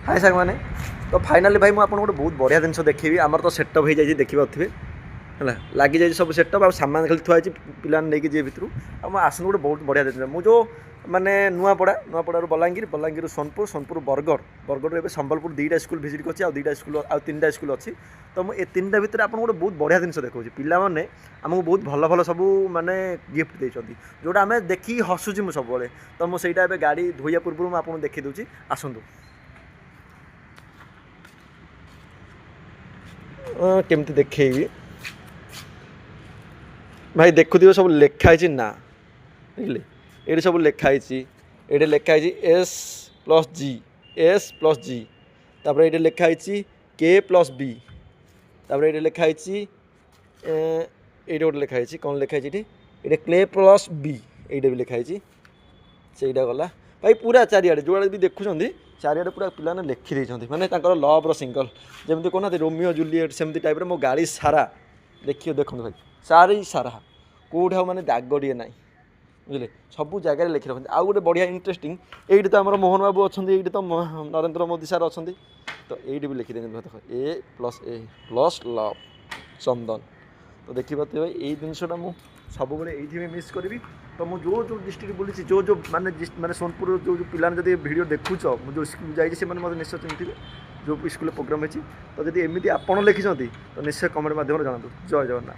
ହାଏ ସାଙ୍ଗମାନେ, ତ ଫାଇନାଲି ଭାଇ, ମୁଁ ଆପଣଙ୍କୁ ଗୋଟେ ବହୁତ ବଢ଼ିଆ ଜିନିଷ ଦେଖେଇବି। ଆମର ତ ସେଟଅପ୍ ହେଇଯାଇଛି, ଦେଖିପାରୁଥିବେ, ହେଲା, ଲାଗିଯାଇଛି ସବୁ ସେଟଅପ୍ ଆଉ ସାମାନ ଖାଲି ଥୁଆ ହେଇଛି, ପିଲାମାନେ ନେଇକି ଯିବେ ଭିତରୁ। ଆଉ ମୁଁ ଆସନ୍ତୁ, ଗୋଟେ ବହୁତ ବଢ଼ିଆ ଜିନିଷ। ମୁଁ ଯେଉଁ ମାନେ ନୂଆପଡ଼ା, ନୂଆପଡ଼ାରୁ ବଲାଙ୍ଗୀର, ବଲାଙ୍ଗୀରରୁ ସୋନପୁର, ସୋନପୁର ବରଗଡ଼, ବରଗଡ଼ରୁ ଏବେ ସମ୍ବଲପୁର 2ଟା ସ୍କୁଲ ଭିଜିଟ୍ କରିଛି। ଆଉ 2ଟା ସ୍କୁଲ, ଆଉ 3ଟା ସ୍କୁଲ ଅଛି। ତ ମୁଁ ଏ 3ଟା ଭିତରେ ଆପଣଙ୍କୁ ଗୋଟେ ବହୁତ ବଢ଼ିଆ ଜିନିଷ ଦେଖାଉଛି। ପିଲାମାନେ ଆମକୁ ବହୁତ ଭଲ ଭଲ ସବୁ ମାନେ ଗିଫ୍ଟ ଦେଇଛନ୍ତି, ଯେଉଁଟା ଆମେ ଦେଖିକି ହସୁଛି ମୁଁ ସବୁବେଳେ। ତ ମୁଁ ସେଇଟା ଏବେ ଗାଡ଼ି ଧୋଇବା ପୂର୍ବରୁ ମୁଁ ଆପଣଙ୍କୁ ଦେଖେଇ ଦେଉଛି, ଆସନ୍ତୁ। କେମିତି ଦେଖେଇବି ଭାଇ? ଦେଖୁଥିବେ, ସବୁ ଲେଖା ହେଇଛି ନା, ଦେଖିଲେ, ଏଇଠି ସବୁ ଲେଖା ହେଇଛି। ଏଇଠି ଲେଖା ହେଇଛି S plus G, S plus G. ତାପରେ ଏଇଠି ଲେଖା ହେଇଛି କେ ପ୍ଲସ୍ ବି। ତାପରେ ଏଇଠି ଲେଖା ହେଇଛି, ଏଇଠି ଗୋଟେ ଲେଖା ହେଇଛି, କ'ଣ ଲେଖା ହେଇଛି ଏଠି? ଏଇଠି କ୍ଲେ ପ୍ଲସ୍ ବି, ଏଇଟା ବି ଲେଖା ହେଇଛି। ସେଇଟା ଗଲା ଭାଇ, ପୁରା ଚାରିଆଡ଼େ ଯେଉଁଆଡ଼େ ବି ଦେଖୁଛନ୍ତି, ଚାରିଆଡ଼େ ପୁରା ପିଲାମାନେ ଲେଖି ଦେଇଛନ୍ତି। ମାନେ ତାଙ୍କର ଲଭ୍ର ସିଙ୍ଗଲ୍ ଯେମିତି କହୁନାହାନ୍ତି, ରୋମିଓ ଜୁଲିଏଟ୍, ସେମିତି ଟାଇପ୍ର ମୋ ଗାଡ଼ି ସାରା ଦେଖିବ। ଦେଖନ୍ତୁ ଭାଇ, ଚାରି ସାରା କେଉଁଠି ଆଉ ମାନେ ଦାଗ ଟିକେ ନାହିଁ, ବୁଝିଲେ? ସବୁ ଜାଗାରେ ଲେଖି ରଖନ୍ତି। ଆଉ ଗୋଟେ ବଢ଼ିଆ ଇଣ୍ଟରେଷ୍ଟିଂ, ଏଇଠି ତ ଆମର ମୋହନ ବାବୁ ଅଛନ୍ତି, ଏଇଠି ତ ନରେନ୍ଦ୍ର ମୋଦି ସାର୍ ଅଛନ୍ତି, ତ ଏଇଠି ବି ଲେଖିଦେଇଛନ୍ତି। ଦେଖ, ଏ ପ୍ଲସ୍ ଏ ପ୍ଲସ୍ ଲଭ୍ ଚନ୍ଦନ। ତ ଦେଖିପାରୁଥିବେ ଭାଇ, ଏଇ ଜିନିଷଟା ମୁଁ ସବୁବେଳେ ଏଇଠି ବି ମିସ୍ କରିବି। ତ ମୁଁ ଯେଉଁ ଯେଉଁ ଡିଷ୍ଟ୍ରିକ୍ଟ ବୁଲିଛି, ଯେଉଁ ଯେଉଁ ମାନେ ମାନେ ସୋନପୁର ଯେଉଁ ଯେଉଁ ପିଲାମାନେ ଯଦି ଭିଡ଼ିଓ ଦେଖୁଛ, ମୁଁ ଯେଉଁ ସ୍କୁଲ ଯାଇଛି, ସେମାନେ ମୋତେ ନିଶ୍ଚୟ ଚିହ୍ନିଥିବେ, ଯେଉଁ ସ୍କୁଲରେ ପ୍ରୋଗ୍ରାମ୍ ହେଇଛି। ତ ଯଦି ଏମିତି ଆପଣ ଲେଖିଛନ୍ତି, ତ ନିଶ୍ଚୟ କମେଣ୍ଟ ମାଧ୍ୟମରେ ଜଣାନ୍ତୁ। ଜୟ ଜଗନ୍ନାଥ।